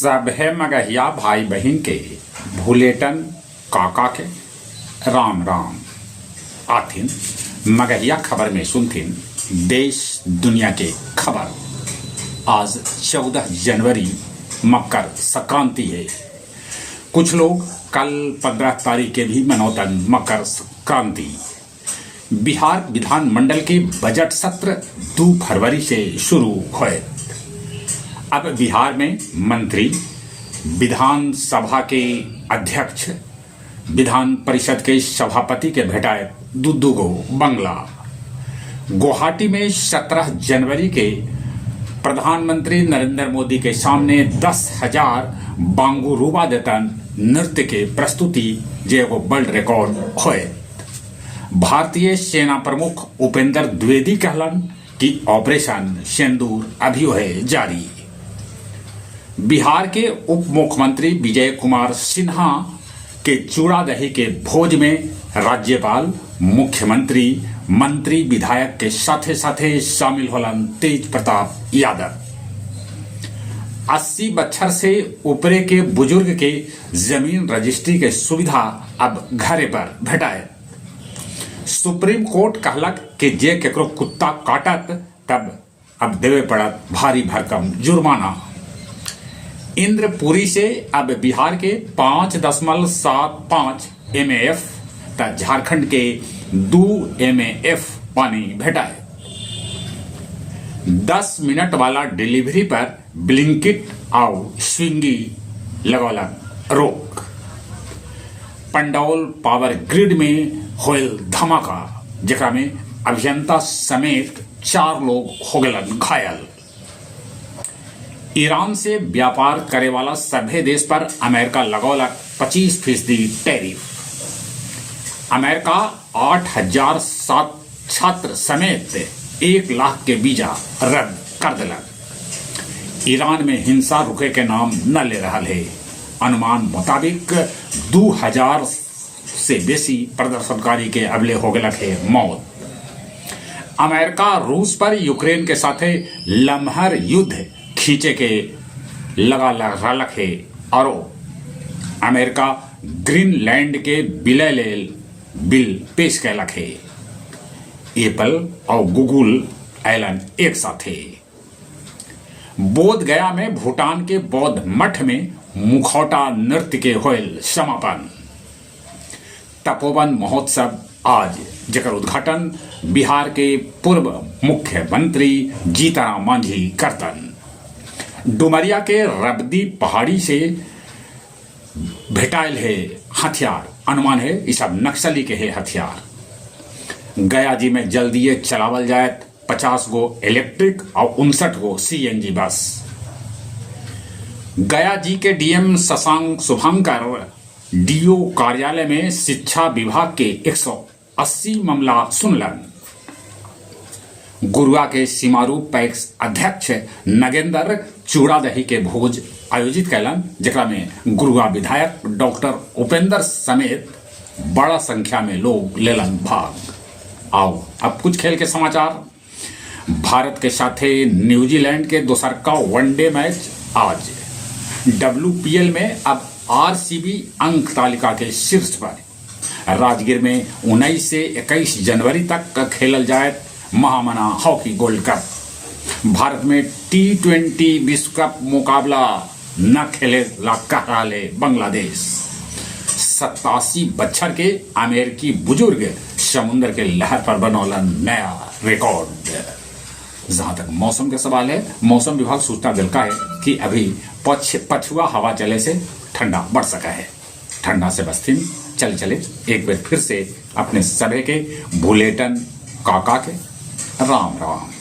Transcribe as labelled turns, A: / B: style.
A: सभे मगहिया भाई बहिन के भुलेटन काका के राम राम। आथिन मगहिया खबर में सुनथिन देश दुनिया के खबर। आज 14 जनवरी मकर संक्रांति है। कुछ लोग कल 15 तारीख के भी मनौतन मकर संक्रांति। बिहार विधानमंडल के बजट सत्र 2 फरवरी से शुरू होए। अब बिहार में मंत्री, विधानसभा के अध्यक्ष, विधान परिषद के सभापति के भेटाए दू दू गो बंगला। गुवाहाटी में 17 जनवरी के प्रधानमंत्री नरेंद्र मोदी के सामने 10,000 बांगुरुबा देतन नृत्य के प्रस्तुति, जे एगो वर्ल्ड रिकॉर्ड होए। भारतीय सेना प्रमुख उपेंद्र द्विवेदी कहलन कि ऑपरेशन सिंदूर अभियो है जारी। बिहार के उप मुख्यमंत्री विजय कुमार सिन्हा के चूड़ा दही के भोज में राज्यपाल, मुख्यमंत्री, मंत्री, विधायक के साथे साथे शामिल होलन तेज प्रताप यादव। 80 बच्छर से ऊपरे के बुजुर्ग के जमीन रजिस्ट्री के सुविधा अब घरे पर भेटाए। सुप्रीम कोर्ट कहलक कि जे केकरो कुत्ता काटत तब अब देवे पड़त भारी भरकम जुर्माना। इंद्रपुरी से अब बिहार के 5.75 एमएफ त झारखंड के 2 एमएफ पानी भेटाए। 10 मिनट वाला डिलीवरी पर ब्लिंकिट और स्विगी लगौलक रोक। पंडौल पावर ग्रिड में होयल धमाका, जेकरा में अभियंता समेत 4 लोग हो गलन घायल। ईरान से व्यापार करे वाला सभे देश पर अमेरिका लगौलक 25% टैरिफ। अमेरिका 8,007 छात्र समेत 1 लाख के वीजा रद्द कर दिलक। ईरान में हिंसा रुके के नाम न ले रहा है। अनुमान मुताबिक 2000 से बेसी प्रदर्शनकारी के अबले हो गलक है मौत। अमेरिका रूस पर यूक्रेन के साथे लम्हर युद्ध खींचे के लगा रलक है आरोप। अमेरिका ग्रीनलैंड के विलय लेल बिल पेश कैलक है। एप्पल और गूगल ऐलन एक साथे। बोध गया में भूटान के बौद्ध मठ में मुखौटा नृत्य के होयल समापन। तपोवन महोत्सव आज, जकर उद्घाटन बिहार के पूर्व मुख्यमंत्री जीतनराम मांझी करतन। डुमरिया के रबदी पहाड़ी से भेटायल है हथियार, अनुमान है ये सब नक्सली के है हथियार। गया जी में जल्दिए चलावल जाए 50 गो इलेक्ट्रिक और 59 गो सीएनजी बस। गया जी के डीएम शशांक शुभंकर do कार्यालय में शिक्षा विभाग के 180 मामला सुनलन। गुरुआ के सीमारू पैक्स अध्यक्ष नगेंद्र चूड़ा दही के भोज आयोजित कैलन, जेकरा में गुरुआ विधायक डॉक्टर उपेंद्र समेत बड़ा संख्या में लोग लेलन भाग। आओ अब कुछ खेल के समाचार। भारत के साथे न्यूजीलैंड के दोसर का वनडे मैच आज। डब्ल्यूपीएल में अब आरसीबी अंक तालिका के शीर्ष पर। राजगीर में 19 से 21 जनवरी तक खेलल जाए महामना हॉकी गोल्ड कप। भारत में टी20 विश्व कप मुकाबला न खेले ला कह रहा बांग्लादेश। 87 बच्छर के अमेरिकी बुजुर्ग समुद्र के लहर पर बनौलन नया रिकॉर्ड। जहां तक मौसम के सवाल है, मौसम विभाग सूचना दिलका है कि अभी पछुआ हवा चले से ठंडा बढ़ सका है। ठंडा से बस्तीन चले चले एक बार फिर से अपने सभे के भुलेटन काका के राम राम।